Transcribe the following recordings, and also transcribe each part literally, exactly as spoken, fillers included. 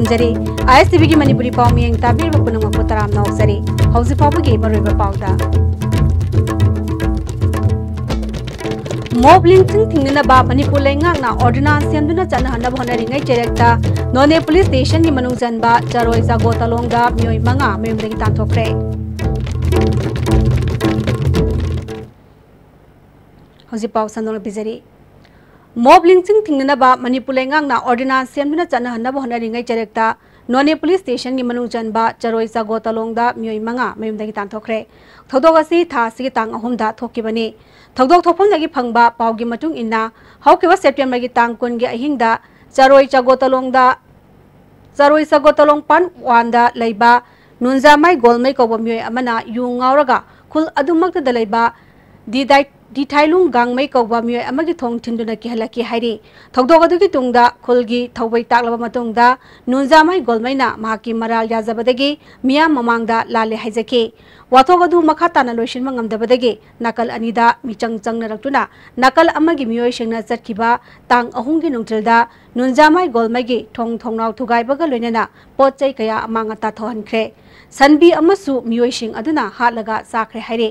ꯊꯝꯖꯔꯤ꯫ ꯑꯥꯏ ꯑꯦꯁ ꯇꯤ ꯚꯤꯒꯤ ꯃꯅꯤꯄꯨꯔꯤ ꯄꯥꯎ ꯃꯤꯌꯦꯡ ꯇꯥꯕꯤꯔꯤꯕ ꯄꯨꯝꯅꯃꯛꯄꯨ ꯇꯔꯥꯝꯅ ꯑꯣꯛꯆꯔꯤ꯫ ꯍꯧꯖꯤꯛ ꯐꯥꯎꯕꯒꯤ ꯃꯔꯨꯑꯣꯏꯕ ꯄꯥꯎꯗ, ꯃꯣꯕ ꯂꯤꯡꯆꯤꯡ ꯊꯤꯡꯅꯅꯕ ꯃꯅꯤꯄꯨꯔ ꯂꯩꯉꯥꯛꯅ ꯑꯣꯔꯗꯤꯅꯥꯟꯁ ꯁꯦꯝꯗꯨꯅ ꯆꯠꯅꯍꯟꯅꯕ ꯍꯣꯠꯅꯔꯤꯉꯩ ꯆꯩꯔꯛꯇ ꯅꯣꯅꯦ ꯄꯨꯂꯤꯁ ꯁ꯭ꯇꯦꯁꯟꯒꯤ ꯃꯅꯨꯡ ꯆꯟꯕ ꯆꯔꯣꯏ ꯆꯥꯒꯣ ꯇꯂꯣꯡꯗ ꯃꯤꯑꯣꯏ ꯃꯉꯥ ꯃꯌꯨꯝꯗꯒꯤ ꯇꯥꯟꯊꯣꯛꯈ꯭ꯔꯦ꯫ ꯍꯧꯖꯤꯛ ꯄꯥꯎ ꯁꯟꯗꯣꯛꯅ ꯄꯤꯖꯔꯤ꯫ ꯃꯣꯕ ꯂꯤꯡꯆꯤꯡ ꯊꯤꯡꯅꯅꯕ ꯃꯅꯤꯄꯨꯔ ꯂꯩꯉꯥꯛꯅ ꯑꯣꯔꯗꯤꯅꯥꯟꯁ ꯁꯦꯝꯗꯨꯅ ꯆꯠꯅꯍꯟꯅꯕ ꯍꯣꯠꯅꯔꯤꯉꯩ ꯆꯩꯔꯛꯇ ꯅꯣꯅꯦ ꯄꯨꯂꯤꯁ ꯁ꯭ꯇꯦꯁꯟꯒꯤ ꯃꯅꯨꯡ ꯆꯟꯕ ꯆꯔꯣꯏ ꯆꯥꯒꯣ ꯇꯂꯣꯡꯗ ꯃꯤꯑꯣꯏ ꯃꯉꯥ ꯃꯌꯨꯝꯗꯒꯤ ꯇꯥꯟꯊꯣꯛꯈ꯭ꯔꯦ꯫ ꯊꯧꯗꯣꯛ ꯑꯁꯤ ꯊꯥ ꯑꯁꯤꯒꯤ ꯇꯥꯡ ꯑꯍꯨꯝꯗ ꯊꯣꯛꯈꯤꯕꯅꯤ꯫ ꯊꯧꯗꯣꯛ ꯊꯣꯛꯐꯝꯗꯒꯤ ꯐꯪꯕ ꯄꯥꯎꯒꯤ ꯃꯇꯨꯡ ꯏꯟꯅ, ꯍꯧꯈꯤꯕ ꯁꯦꯞꯇꯦꯝꯕꯔꯒꯤ ꯇꯥꯡ ꯀꯨꯟꯒꯤ ꯑꯍꯤꯡꯗ ꯆꯔꯣꯏ ꯆꯥꯒꯣ ꯇꯂꯣꯡꯗ, ꯆꯔꯣꯏ ꯆꯥꯒꯣ ꯇꯂꯣꯡ ꯄꯥꯔꯠ ꯋꯥꯟꯗ ꯂꯩꯕ ꯅꯨꯟꯖꯥꯃꯥꯏ ꯒꯣꯜꯃꯩ ꯀꯧꯕ ꯃꯤꯑꯣꯏ ꯑꯃꯅ ꯌꯨ ꯉꯥꯎꯔꯒ ꯈꯨꯜ ꯑꯗꯨꯃꯛꯇꯗ ꯂꯩꯕ ꯗꯤꯗꯥꯏ-, ꯗꯤꯊꯥꯏꯂꯨꯡ ꯒꯥꯡꯃꯩ ꯀꯧꯕ ꯃꯤꯑꯣꯏ ꯑꯃꯒꯤ ꯊꯣꯡ ꯊꯤꯟꯗꯨꯅ ꯀꯤꯍꯜꯂꯛꯈꯤ ꯍꯥꯏꯔꯤ꯫ ꯊꯧꯗꯣꯛ ꯑꯗꯨꯒꯤ ꯇꯨꯡꯗ ꯈꯨꯜꯒꯤ ꯊꯧꯕꯩ ꯇꯥꯛꯂꯕ ꯃꯇꯨꯡꯗ ꯅꯨꯟꯖꯥꯃꯥꯏ ꯒꯣꯜꯃꯩꯅ ꯃꯍꯥꯛꯀꯤ ꯃꯔꯥꯜ ꯌꯥꯖꯕꯗꯒꯤ ꯃꯤꯌꯥꯝ ꯃꯃꯥꯡꯗ ꯂꯥꯜꯂꯦ ꯍꯥꯏꯖꯈꯤ꯫ ꯋꯥꯊꯣꯛ ꯑꯗꯨ ꯃꯈꯥ ꯇꯥꯅ ꯂꯣꯏꯁꯤꯟꯕ ꯉꯝꯗꯕꯗꯒꯤ ꯅꯥꯀꯜ ꯑꯅꯤꯗ ꯃꯤꯆꯪ ꯆꯪꯅꯔꯛꯇꯨꯅ ꯅꯥꯀꯜ ꯑꯃꯒꯤ ꯃꯤꯑꯣꯏꯁꯤꯡꯅ ꯆꯠꯈꯤꯕ ꯇꯥꯡ ꯑꯍꯨꯝꯒꯤ ꯅꯨꯡꯊꯤꯜꯗ ꯅꯨꯟꯖꯥꯃꯥꯏ ꯒꯣꯜꯃꯩꯒꯤ ꯊꯣꯡ ꯊꯣꯡꯅꯥꯎ ꯊꯨꯒꯥꯏꯕꯒ ꯂꯣꯏꯅꯅ ꯄꯣꯠ ꯆꯩ ꯀꯌꯥ ꯑꯃꯥꯡ ꯑꯇꯥ ꯊꯣꯛꯍꯟꯈ꯭ꯔꯦ꯫ ꯁꯟꯕꯤ ꯑꯃꯁꯨ ꯃꯤꯑꯣꯏꯁꯤꯡ ꯑꯗꯨꯅ ꯍꯥꯠꯂꯒ ꯆꯥꯈ꯭ꯔꯦ ꯍꯥꯏꯔꯤ꯫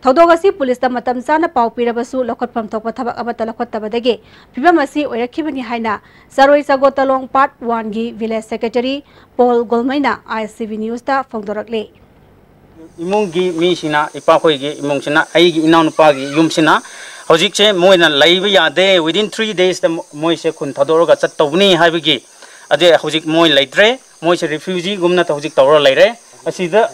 ꯊꯧꯗꯣꯛ ꯑꯁꯤ ꯄꯨꯂꯤꯁꯇ ꯃꯇꯝ ꯆꯥꯅ ꯄꯥꯎ ꯄꯤꯔꯕꯁꯨ ꯂꯧꯈꯠꯐꯝ ꯊꯣꯛꯄ ꯊꯕꯛ ꯑꯃꯠꯇ ꯂꯧꯈꯠꯇꯕꯗꯒꯤ ꯐꯤꯚꯝ ꯑꯁꯤ ꯑꯣꯏꯔꯛꯈꯤꯕꯅꯤ ꯍꯥꯏꯅ ꯆꯔꯣꯏ ꯆꯥꯒꯣ ꯇꯂꯣꯡ ꯄꯥꯔꯠ ꯋꯥꯟꯒꯤ ꯚꯤꯂꯦꯖ ꯁꯦꯀ꯭ꯔꯦꯇꯔꯤ ꯄꯣꯜ ꯒꯣꯜꯃꯩꯅ ꯑꯥꯏ ꯑꯦꯁ ꯇꯤ ꯚꯤ ꯅ꯭ꯌꯨꯁꯇ ꯐꯣꯡꯗꯣꯔꯛꯂꯤ꯫ ꯏꯃꯨꯡꯒꯤ ꯃꯤꯁꯤꯅ, ꯏꯄꯥꯈꯣꯏꯒꯤ ꯏꯃꯨꯡꯁꯤꯅ, ꯑꯩꯒꯤ ꯏꯅꯥꯎꯅꯨꯄꯥꯒꯤ ꯌꯨꯝꯁꯤꯅ ꯍꯧꯖꯤꯛꯁꯦ ꯃꯣꯏꯅ ꯂꯩꯕ ꯌꯥꯗꯦ, within three daysꯇ ꯃꯣꯏꯁꯦ ꯈꯨꯟ ꯊꯥꯗꯣꯛꯑꯒ ꯆꯠꯇꯧꯕꯅꯤ ꯍꯥꯏꯕꯒꯤ, ꯑꯗꯩ ꯍꯧꯖꯤꯛ ꯃꯣꯏ ꯂꯩꯇ꯭ꯔꯦ, ꯃꯣꯏꯁꯦ refugeeꯒꯨꯝꯅ ꯍꯧꯖꯤꯛ ꯇꯧꯔ ꯂꯩꯔꯦ꯫ ꯑꯁꯤꯗ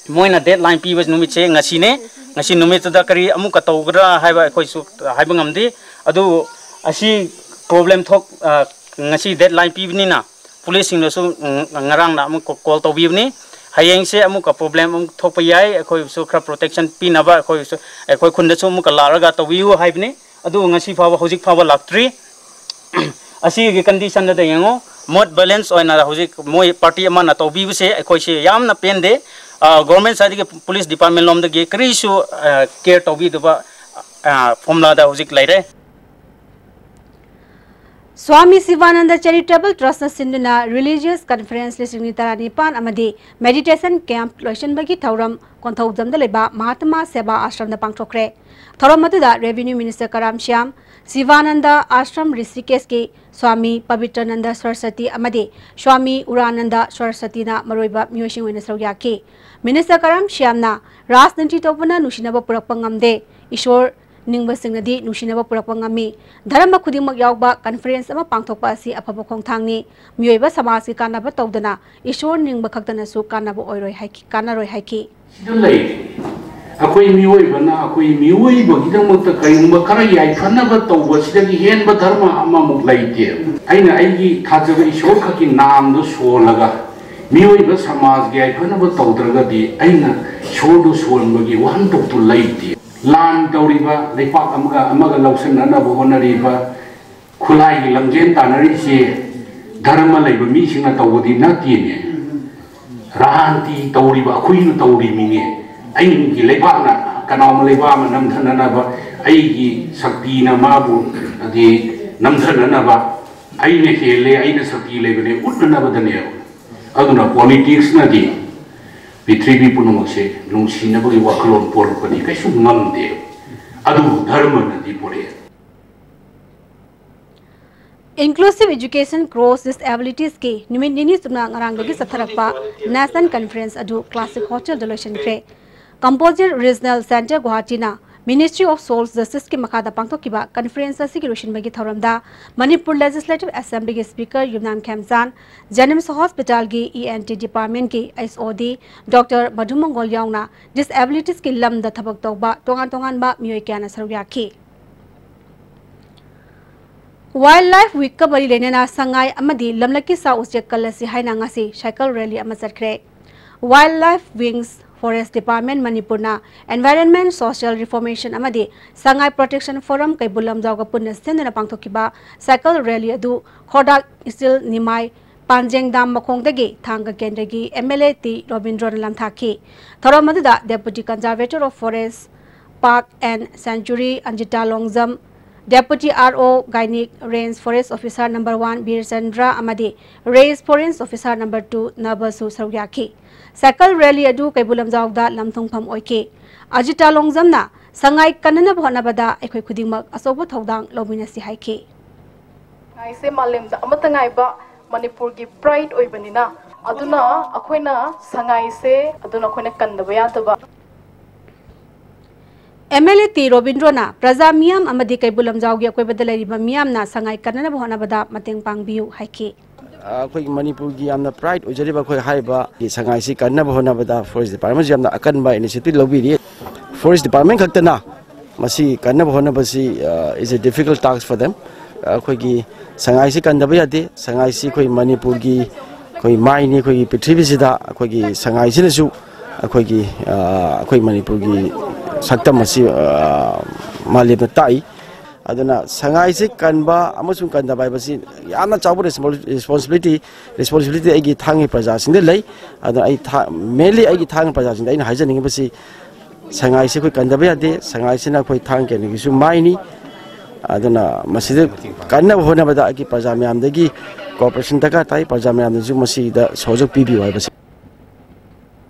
ꯃꯣꯏꯅ deadline ꯄꯤꯕ ꯅꯨꯃꯤꯠꯁꯦ ꯉꯁꯤꯅꯦ꯫ ꯉꯁꯤ ꯅꯨꯃꯤꯠꯇꯨꯗ ꯀꯔꯤ ꯑꯃꯨꯛꯀ ꯇꯧꯒꯗ꯭ꯔꯥ ꯍꯥꯏꯕ ꯑꯩꯈꯣꯏꯁꯨ ꯍꯥꯏꯕ ꯉꯝꯗꯦ꯫ ꯑꯗꯨ ꯑꯁꯤ problem ꯊꯣꯛ-, ꯑ, ꯉꯁꯤ deadline ꯄꯤꯕꯅꯤꯅ ꯄꯨꯂꯤꯁꯁꯤꯡꯗꯁꯨ, ꯎꯝ, ꯉꯔꯥꯡꯅ ꯑꯃꯨꯛ call ꯇꯧꯕꯤꯕꯅꯤ꯫ ꯍꯌꯦꯡꯁꯦ ꯑꯃꯨꯛꯀ problem ꯑꯃꯨꯛ ꯊꯣꯛꯄ ꯌꯥꯏ, ꯑꯩꯈꯣꯏꯕꯨꯁꯨ ꯈꯔ protection ꯄꯤꯅꯕ ꯑꯩꯈꯣꯏꯕꯨꯁꯨ, ꯑꯩꯈꯣꯏ ꯈꯨꯟꯗꯁꯨ ꯑꯃꯨꯛꯀ ꯂꯥꯛꯂꯒ ꯇꯧꯕꯤꯌꯨ ꯍꯥꯏꯕꯅꯤ꯫ ꯑꯗꯨꯕꯨ ꯉꯁꯤ ꯐꯥꯎꯕ, ꯍꯧꯖꯤꯛ ꯐꯥꯎꯕ ꯂꯥꯛꯇ꯭ꯔꯤ꯫ ꯑꯁꯤꯒꯤ conditionꯗ ꯌꯦꯡꯉꯣ, mob violence ꯑꯣꯏꯅ ꯍꯧꯖꯤꯛ ꯃꯣꯏ party ꯑꯃꯅ ꯇꯧꯕꯤꯕꯁꯦ ꯑꯩꯈꯣꯏꯁꯦ ꯌꯥꯝꯅ ꯄꯦꯟꯗꯦ꯫ ꯑ, government sideꯇꯒꯤ, police department ꯂꯣꯝꯗꯒꯤ ꯀꯔꯤꯁꯨ, ꯑ, care ꯇꯧꯕꯤꯗꯕ, ꯑ, formulaꯗ ꯍꯧꯖꯤꯛ ꯂꯩꯔꯦ꯫ ꯁ꯭ꯋꯥꯃꯤ ꯁꯤꯚꯥꯅꯟꯗ ꯆꯦꯔꯤꯇꯦꯕꯜ ꯇ꯭ꯔꯁꯅ ꯁꯤꯟꯗꯨꯅ ꯔꯤꯂꯤꯖꯤꯌꯁ ꯀꯟꯐꯔꯦꯟꯁ ꯂꯤꯁꯤꯡ ꯑꯅꯤ ꯇꯔꯥꯅꯤꯄꯥꯟ ꯑꯃꯗꯤ ꯃꯦꯗꯤꯇꯦꯁꯟ ꯀꯦꯝꯞ ꯂꯣꯏꯁꯤꯟꯕꯒꯤ ꯊꯧꯔꯝ ꯀꯣꯟꯊꯧꯖꯝꯗ ꯂꯩꯕ ꯃꯍꯥꯇꯃꯥ ꯁꯦꯕꯥ ꯑꯥꯁ꯭ꯔꯝꯗ ꯄꯥꯡꯊꯣꯛꯈ꯭ꯔꯦ꯫ ꯊꯧꯔꯝ ꯑꯗꯨꯗ ꯔꯦꯚꯤꯅ꯭ꯌꯨ ꯃꯤꯅꯤꯁꯇꯔ ꯀꯔꯥꯝ ꯁ꯭ꯌꯥꯝ, ꯁꯤꯚꯥꯅꯟꯗ ꯑꯥꯁ꯭ꯔꯝ ꯔꯤꯁꯤꯀꯦꯁꯀꯤ ꯁ꯭ꯋꯥꯃꯤ ꯄꯕꯤꯇ꯭ꯔꯅꯟꯗ ꯁꯔꯁꯇꯤ ꯑꯃꯗꯤ ꯁ꯭ꯋꯥꯃꯤ ꯎꯔꯥꯅꯟꯗ ꯁꯔꯁꯇꯤꯅ ꯃꯔꯨꯑꯣꯏꯕ ꯃꯤꯑꯣꯏꯁꯤꯡ ꯑꯣꯏꯅ ꯁꯔꯨꯛ ꯌꯥꯈꯤ꯫ ꯃꯤꯅꯤꯁꯇꯔ ꯀꯔꯥꯝ ꯁ꯭ꯌꯥꯝꯅ ꯔꯥꯖꯅꯤꯇꯤ ꯇꯧꯕꯅ ꯅꯨꯡꯁꯤꯅꯕ ꯄꯨꯔꯛꯄ ꯉꯝꯗꯦ, ꯏꯁꯣꯔ ꯅꯤꯡꯕꯁꯤꯡꯅꯗꯤ ꯅꯨꯡꯁꯤꯅꯕ ꯄꯨꯔꯛꯄ ꯉꯝꯃꯤ꯫ ꯙꯔꯃ ꯈꯨꯗꯤꯡꯃꯛ ꯌꯥꯎꯕ ꯀꯟꯐꯔꯦꯟꯁ ꯑꯃ ꯄꯥꯡꯊꯣꯛꯄ ꯑꯁꯤ ꯑꯐꯕ ꯈꯣꯡꯊꯥꯡꯅꯤ꯫ ꯃꯤꯑꯣꯏꯕ ꯁꯃꯥꯖꯀꯤ ꯀꯥꯟꯅꯕ ꯇꯧꯗꯅ ꯏꯁꯣꯔ ꯅꯤꯡꯕ ꯈꯛꯇꯅꯁꯨ ꯀꯥꯟꯅꯕ ꯑꯣꯏꯔꯣꯏ ꯍꯥꯏꯈꯤ, ꯀꯥꯟꯅꯔꯣꯏ ꯍꯥꯏꯈꯤ꯫ ꯁꯤꯗ ꯂꯩꯔꯤ꯫ ꯑꯩꯈꯣꯏ ꯃꯤꯑꯣꯏꯕꯅ ꯑꯩꯈꯣꯏ ꯃꯤꯑꯣꯏꯕꯒꯤꯗꯃꯛꯇ ꯀꯔꯤꯒꯨꯝꯕ ꯈꯔ ꯌꯥꯏꯐꯅꯕ ꯇꯧꯕꯁꯤꯗꯒꯤ ꯍꯦꯟꯕ ꯙꯔꯃ ꯑꯃꯃꯨꯛ ꯂꯩꯇꯦ꯫ ꯑꯩꯅ ꯑꯩꯒꯤ ꯊꯥꯖꯕ ꯏꯁꯣꯔ ꯈꯛꯀꯤ ꯅꯥꯝꯗꯣ ꯁꯣꯜꯂꯒ ꯃꯤꯑꯣꯏꯕ ꯁꯃꯥꯖꯒꯤ ꯌꯥꯏꯐꯅꯕ ꯇꯧꯗ꯭ꯔꯒꯗꯤ ꯑꯩꯅ ꯏꯁꯣꯔꯗꯨ ꯁꯣꯟꯕꯒꯤ ꯋꯥꯍꯟꯊꯣꯛꯇꯨ ꯂꯩꯇꯦ꯫ ꯂꯥꯟ ꯇꯧꯔꯤꯕ, ꯂꯩꯄꯥꯛ ꯑꯃꯒ ꯑꯃꯒ ꯂꯧꯁꯤꯟꯅꯅꯕ ꯍꯣꯠꯅꯔꯤꯕ, ꯈꯨꯠꯂꯥꯏꯒꯤ ꯂꯝꯖꯦꯟ ꯇꯥꯟꯅꯔꯤꯁꯤ ꯙꯔꯃ ꯂꯩꯕ ꯃꯤꯁꯤꯡꯅ ꯇꯧꯕꯗꯤ ꯅꯠꯇꯦꯅꯦ꯫ ꯔꯥꯟꯇꯤ ꯇꯧꯔꯤꯕ ꯑꯩꯈꯣꯏꯅ ꯇꯧꯔꯤꯃꯤꯅꯦ꯫ ꯑꯩꯒꯤ ꯂꯩꯕꯥꯛꯅ ꯀꯅꯥꯒꯨꯝꯕ ꯂꯩꯕꯥꯛ ꯑꯃ ꯅꯝꯊꯅꯅꯕ, ꯑꯩꯒꯤ ꯁꯛꯇꯤꯅ ꯃꯥꯕꯨ ꯑꯗꯤ ꯅꯝꯊꯅꯅꯕ, ꯑꯩꯅ ꯍꯦꯜꯂꯦ, ꯑꯩꯅ ꯁꯛꯇꯤ ꯂꯩꯕꯅꯦ ꯎꯠꯅꯅꯕꯗꯅꯦꯕ꯫ ꯑꯗꯨꯅ ꯄꯣꯂꯤꯇꯤꯛꯁꯅꯗꯤ ꯄ꯭ꯔꯤꯊꯤꯕꯤ ꯄꯨꯝꯅꯃꯛꯁꯦ ꯅꯨꯡꯁꯤꯅꯕꯒꯤ ꯋꯥꯈꯜꯂꯣꯟ ꯄꯣꯔꯛꯄꯗꯤ ꯀꯩꯁꯨ ꯉꯝꯗꯦ꯫ ꯑꯗꯨꯕꯨ ꯙꯔꯃꯅꯗꯤ ꯄꯣꯔꯛꯑꯦ꯫ Inclusive Education Cross Disabilitiesꯀꯤ ꯅꯨꯃꯤꯠ ꯅꯤꯅꯤ ꯆꯨꯞꯅ ꯉꯔꯥꯡꯗꯒꯤ ꯆꯠꯊꯔꯛꯄ ꯅꯦꯁꯅꯦꯜ ꯀꯟꯐꯔꯦꯟꯁ ꯑꯗꯨ ꯀ꯭ꯂꯥꯁꯤꯛ ꯍꯣꯇꯦꯜꯗ ꯂꯣꯏꯁꯤꯟꯈ꯭ꯔꯦ꯫ ꯀꯝꯄꯣꯖꯤꯠ ꯔꯤꯖꯅꯦꯜ ꯁꯦꯟꯇꯔ ꯒꯨꯋꯥꯍꯥꯇꯤꯅ Ministry of Social Justiceꯀꯤ ꯃꯈꯥꯗ ꯄꯥꯡꯊꯣꯛꯈꯤꯕ ꯀꯟꯐꯔꯦꯟꯁ ꯑꯁꯤꯒꯤ ꯂꯣꯏꯁꯤꯟꯕꯒꯤ ꯊꯧꯔꯝꯗ ꯃꯅꯤꯄꯨꯔ ꯂꯦꯖꯤꯁꯂꯦꯇꯤꯚ ꯑꯦꯁꯦꯝꯕ꯭ꯂꯤꯒꯤ ꯁ꯭ꯄꯤꯀꯔ ꯌꯨꯝꯅꯥꯝ ꯈꯦꯝꯆꯥꯟ, ꯖꯦꯅꯤꯝꯁ ꯍꯣꯁꯄꯤꯇꯥꯜꯒꯤ ꯏ ꯑꯦꯟ ꯇꯤ ꯗꯤꯄꯥꯔꯠꯃꯦꯟꯠꯀꯤ H O D doctor Madhu ꯃꯪꯒꯣꯜ ꯌꯥꯎꯅ ꯗꯤꯁꯑꯦꯕꯤꯂꯤꯇꯤꯁꯀꯤ ꯂꯝꯗ ꯊꯕꯛ ꯇꯧꯕ ꯇꯣꯉꯥꯟ ꯇꯣꯉꯥꯟꯕ ꯃꯤꯑꯣꯏ ꯀꯌꯥꯅ ꯁꯔꯨꯛ ꯌꯥꯈꯤ꯫ Wildlife Weekꯀ ꯃꯔꯤ ꯂꯩꯅꯅ ꯁꯉꯥꯏ ꯑꯃꯗꯤ ꯂꯝꯂꯛꯀꯤ ꯁꯥ ꯎꯆꯦꯛ ꯀꯜꯂꯁꯤ ꯍꯥꯏꯅ ꯉꯁꯤ ꯁꯥꯏꯀꯜ ꯔꯦꯂꯤ ꯑꯃ ꯆꯠꯈ꯭ꯔꯦ꯫ Wildlife Wings Forest Department ꯃꯅꯤꯄꯨꯔꯅ Environment Social Reformation ꯑꯃꯗꯤ ꯁꯉꯥꯏ Protection Forum ꯀꯩꯕꯨꯜ ꯂꯝꯖꯥꯎꯒ ꯄꯨꯟꯅ ꯁꯤꯟꯗꯨꯅ ꯄꯥꯡꯊꯣꯛꯈꯤꯕ ꯁꯥꯏꯀꯜ ꯔꯦꯂꯤ ꯑꯗꯨ ꯈꯣꯔꯗꯥꯛ ꯏꯆꯤꯜ ꯅꯤꯃꯥꯏ ꯄꯥꯟꯖꯦꯡ ꯗꯥꯝ ꯃꯈꯣꯡꯗꯒꯤ ꯊꯥꯡꯒ ꯀꯦꯟꯗ꯭ꯔꯒꯤ ꯑꯦꯝ ꯑꯦꯜ ꯑꯦ ꯇꯤ ꯔꯣꯕꯤꯟꯗ꯭ꯔꯣꯅ ꯂꯝꯊꯥꯈꯤ꯫ ꯊꯧꯔꯝ ꯑꯗꯨꯗ Deputy Conservator of Forest, Park and Sanctuary ꯑꯟꯖꯤꯇꯥ Longjam, Deputy R O Gainik, Range Forest Officer number one ꯕꯤꯔꯆꯟꯗ꯭ꯔ ꯑꯃꯗꯤ Range Forest Officer number two ꯅꯕꯁꯨ ꯁꯔꯨꯛ ꯌꯥꯈꯤ꯫ ꯁꯥꯏꯀꯜ ꯔꯦꯂꯤ ꯑꯗꯨ ꯀꯩꯕꯨꯜ ꯂꯝꯖꯥꯎꯗ ꯂꯝꯊꯨꯡꯐꯝ ꯑꯣꯏꯈꯤ꯫ ꯑꯖꯤꯇꯥ ꯂꯣꯡꯖꯝꯅ ꯁꯉꯥꯏ ꯀꯟꯅꯅꯕ ꯍꯣꯠꯅꯕꯗ ꯑꯩꯈꯣꯏ ꯈꯨꯗꯤꯡꯃꯛ ꯑꯆꯧꯕ ꯊꯧꯗꯥꯡ ꯂꯧꯃꯤꯟꯅꯁꯤ ꯍꯥꯏꯈꯤ꯫ ꯁꯉꯥꯏꯁꯦ ꯃꯥꯂꯦꯝꯗ ꯑꯃꯠꯇ ꯉꯥꯏꯕ ꯃꯅꯤꯄꯨꯔꯒꯤ pride ꯑꯣꯏꯕꯅꯤꯅ, ꯑꯗꯨꯅ ꯑꯩꯈꯣꯏꯅ ꯁꯉꯥꯏꯁꯦ, ꯑꯗꯨꯅ ꯑꯩꯈꯣꯏꯅ ꯀꯟꯗꯕ ꯌꯥꯗꯕ꯫ ꯑꯦꯝ ꯑꯦꯜ ꯑꯦ ꯇꯤ ꯔꯣꯕꯤꯟꯗ꯭ꯔꯣꯅ ꯄ꯭ꯔꯖꯥ ꯃꯤꯌꯥꯝ ꯑꯃꯗꯤ ꯀꯩꯕꯨꯜ ꯂꯝꯖꯥꯎꯒꯤ ꯑꯀꯣꯏꯕꯗ ꯂꯩꯔꯤꯕ ꯃꯤꯌꯥꯝꯅ ꯁꯉꯥꯏ ꯀꯟꯅꯅꯕ ꯍꯣꯠꯅꯕꯗ ꯃꯇꯦꯡ ꯄꯥꯡꯕꯤꯌꯨ ꯍꯥꯏꯈꯤ꯫ ꯑꯩꯈꯣꯏꯒꯤ ꯃꯅꯤꯄꯨꯔꯒꯤ ꯌꯥꯝꯅ pride ꯑꯣꯏꯖꯔꯤꯕ ꯑꯩꯈꯣꯏ ꯍꯥꯏꯔꯤꯕ ꯁꯉꯥꯏꯁꯤ ꯀꯟꯅꯕ ꯍꯣꯠꯅꯕꯗ forest departmentꯁꯨ ꯌꯥꯝꯅ ꯑꯀꯟꯕ initiative ꯂꯧꯕꯤꯔꯤ꯫ Forest department ꯈꯛꯇꯅ ꯃꯁꯤ ꯀꯟꯅꯕ ꯍꯣꯠꯅꯕꯁꯤ, uh, is a difficult task for them꯫ ꯑꯩꯈꯣꯏꯒꯤ ꯁꯉꯥꯏꯁꯤ ꯀꯟꯗꯕ ꯌꯥꯗꯦ꯫ ꯁꯉꯥꯏꯁꯤ ꯑꯩꯈꯣꯏ ꯃꯅꯤꯄꯨꯔꯒꯤ ꯑꯩꯈꯣꯏ ꯃꯥꯏꯅꯤ꯫ ꯑꯩꯈꯣꯏꯒꯤ ꯄ꯭ꯔꯤꯊꯤꯕꯤꯁꯤꯗ ꯑꯩꯈꯣꯏꯒꯤ ꯁꯉꯥꯏꯁꯤꯅꯁꯨ ꯑꯩꯈꯣꯏꯒꯤ, ꯑ, ꯑꯩꯈꯣꯏ ꯃꯅꯤꯄꯨꯔꯒꯤ ꯁꯛꯇꯝ ꯑꯁꯤ, ꯑ, ꯃꯥꯂꯦꯝꯗ ꯇꯥꯛꯏ꯫ ꯑꯗꯨꯅ ꯁꯉꯥꯏꯁꯤ ꯀꯟꯕ ꯑꯃꯁꯨꯡ ꯀꯟꯗꯕ ꯍꯥꯏꯕꯁꯤ ꯌꯥꯝꯅ ꯆꯥꯎꯕ responsibility, responsibility ꯑꯩꯒꯤ ꯊꯥꯡꯒꯤ ꯄ꯭ꯔꯖꯥꯁꯤꯡꯗ ꯂꯩ꯫ ꯑꯗꯨꯅ ꯑꯩ ꯊꯥ-, mainly ꯑꯩꯒꯤ ꯊꯥꯡꯒꯤ ꯄ꯭ꯔꯖꯥꯁꯤꯡꯗ ꯑꯩꯅ ꯍꯥꯏꯖꯅꯤꯡꯉꯤꯕꯁꯤ, ꯁꯉꯥꯏꯁꯤ ꯑꯩꯈꯣꯏ ꯀꯟꯗꯕ ꯌꯥꯗꯦ꯫ ꯁꯉꯥꯏꯁꯤꯅ ꯑꯩꯈꯣꯏ ꯊꯥꯡ ꯀꯩꯅꯣꯒꯤꯁꯨ ꯃꯥꯏꯅꯤ꯫ ꯑꯗꯨꯅ ꯃꯁꯤꯗ ꯀꯟꯅꯕ ꯍꯣꯠꯅꯕꯗ ꯑꯩꯒꯤ ꯄ꯭ꯔꯖꯥ ꯃꯌꯥꯝꯗꯒꯤ cooperation ꯗꯔꯀꯥꯔ ꯇꯥꯏ꯫ ꯄ꯭ꯔꯖꯥ ꯃꯌꯥꯝꯅꯁꯨ ꯃꯁꯤꯗ ꯁꯍꯌꯣꯒ ꯄꯤꯕꯤꯌꯨ ꯍꯥꯏꯕꯁꯤ꯫